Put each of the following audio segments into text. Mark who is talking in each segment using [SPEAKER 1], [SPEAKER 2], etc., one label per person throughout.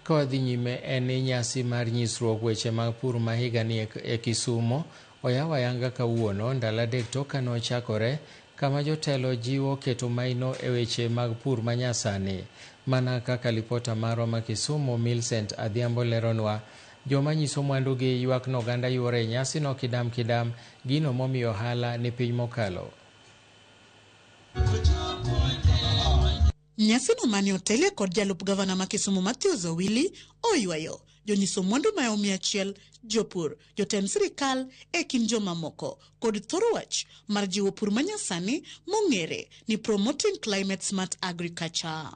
[SPEAKER 1] Ka wadhi nyime en ni nyasi mar nyisruok weche mag pur ma higani e Kisumo oyaw ayanga kawuono ndalo 3 tok kane ochakore kama jotelo jiwo keto maino e weche mag pur manyasani. Mana kaka lipota marwa ma Kisumu Millicent Adhiambo leronwa, joma nyiso mwandugi ywak ni oganda yuore e nyasino kidam kidam, gino momiyo ohala ni piny mokalo.
[SPEAKER 2] Nyasino mane otelie kod jalup gavana ma Kisumu Matthews Owili oywayo jonyiso mwandu maeo 100, jopur, jotend sirikal e kind jomamoko kod thoro wach mar jiwo pur manyasani mong'ere ni Promoting Climate Smart Agriculture.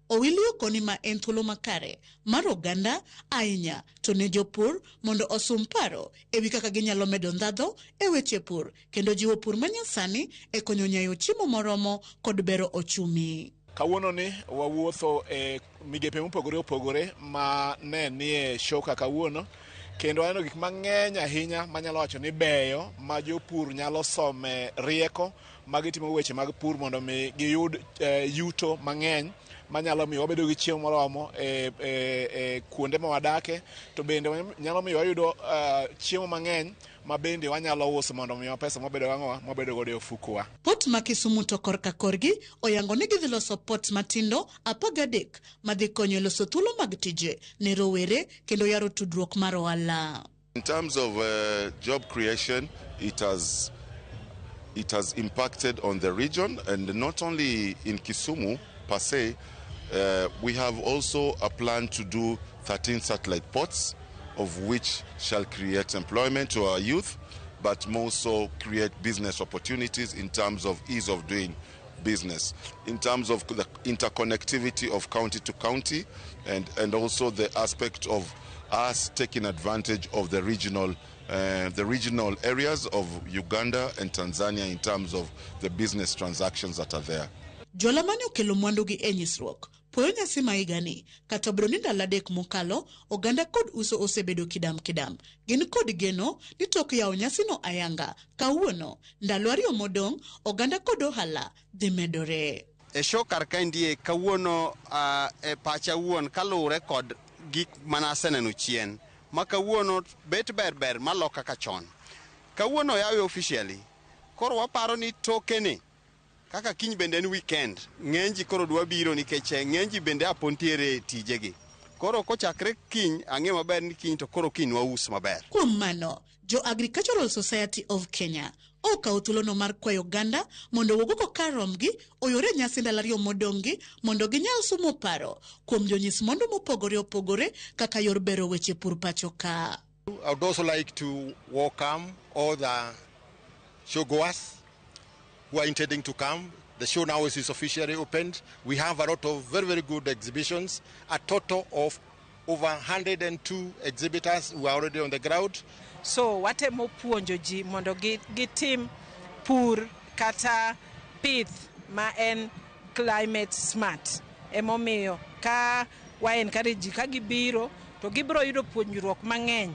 [SPEAKER 2] Owili okoni ma en thuolo makare mar oganda ahinya to ne jopur mondo osum paro ewi kaka ginyalo medo ndhadho e weche pur kendo jiwo pur manyasani e konyo nyayo chiemo moromo kod bero ochumi.
[SPEAKER 3] Kawuono ni wawuotho e migepe mopogore opogore ma ne nie show ka kawuono, kendo aneno gik mang'eny ahinya manyalo wacho ni beyo ma jopur nyalo some rieko ma gitimo weche mag pur mondo mi giyud yuto mang'eny manyalo miyo wabedo gi chiemo moromo e kuonde ma wadake, to bende nyalo miyo wayudo chiemo mang'eny ma bende wanyalo uso mondo miwa pesa mwabedo gang'owa mwabedo godo e ofukuwa.
[SPEAKER 2] Port ma Kisumu to korka korgi oyango ni gidhi loso port matindo 13 madhi konyo e loso thuolo mag tije ne rowere kendo yaro tudruok mar ohala.
[SPEAKER 4] In terms of job creation, it has impacted on the region, and not only in Kisumu per se. We have also a plan to do 13 satellite ports, of which shall create employment to our youth, but more so create business opportunities in terms of ease of doing business, in terms of the interconnectivity of county to county, and also the aspect of us taking advantage of the regional areas of Uganda and Tanzania in terms of the business transactions that are there.
[SPEAKER 2] Jola mane okelo mwandugi e nyisruok puoyo nyasi ma higani kata obedo ni ndalo 3 mokalo oganda kod uso osebedo kidam kidam. Gin kod geno ni tok yawo nyasino ayanga kawuono ndalo 2 modong' oganda kod ohala dhi medore.
[SPEAKER 5] E show kar kaendie kawuono e pacha wuon kaluwore kod gik mana aseneno chien ma kawuono bet ber ber malo kaka chon. Kawuono oyawe officially, koro waparo ni tokeni kaka kiny bende en weekend, ng'eny ji koro dwa biro nikech ng'eny ji bende apo ntiere tijegi. Koro kochakre kiny, ang'e maber ni kiny to koro kiny waus maber.
[SPEAKER 2] Kuom mano, jo Agricultural Society of Kenya okawo thuolono mar kwayo oganda mondo owuog oko kar romgi oyore nyasi ndalo 2 modong'gi mondo ginyal sumo paro kuom jonyis mwandu mopogore opogore kaka yor bero weche pur pacho ka.
[SPEAKER 6] I would also like to welcome all the showgoers who are intending to come. The show now is officially opened. We have a lot of very, very good exhibitions, a total of over 102 exhibitors who are already on the ground.
[SPEAKER 7] So watemo puonjo ji mondo gitim pur kata pith ma en climate smart. Emomiyo ka wa encourage ji ka gibiro to gibiro yudo puonjruok mang'eny.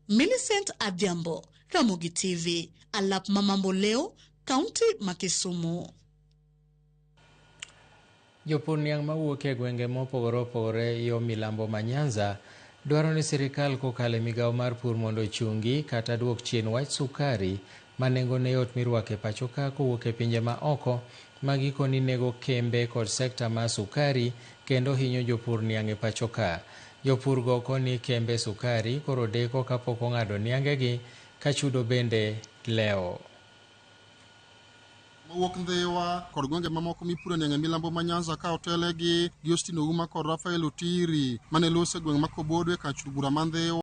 [SPEAKER 2] Millicent Adhiambo, Ramogi TV, alap Mamambo Leo, Kaunti ma Kisumu.
[SPEAKER 1] Jopur niang' mawuok e gwenge mopogore opogore yo milambo ma Nyanza dwaro ni sirikal kokalo e migawo mar pur mondo ochungi kata duok chien wach sukari ma nengone yot mirwako e pacho ka kowuok e pinje ma oko ma gikoni nego kembe kod sekta mar sukari kendo hinyo jopur niang' e pacho ka. Jopur go koni kembe sukari koro deko kapok ong'ado niangegi ka chudo bende lewo.
[SPEAKER 8] Mawuok Ndhiwa kod gwenge mamoko mipuro niang' e milambo ma Nyanza ka otele gi Austin Ouma kod Rafael Otiri mane loso e gweng' ma Kobodwe kar chud bura ma Ndhiwa.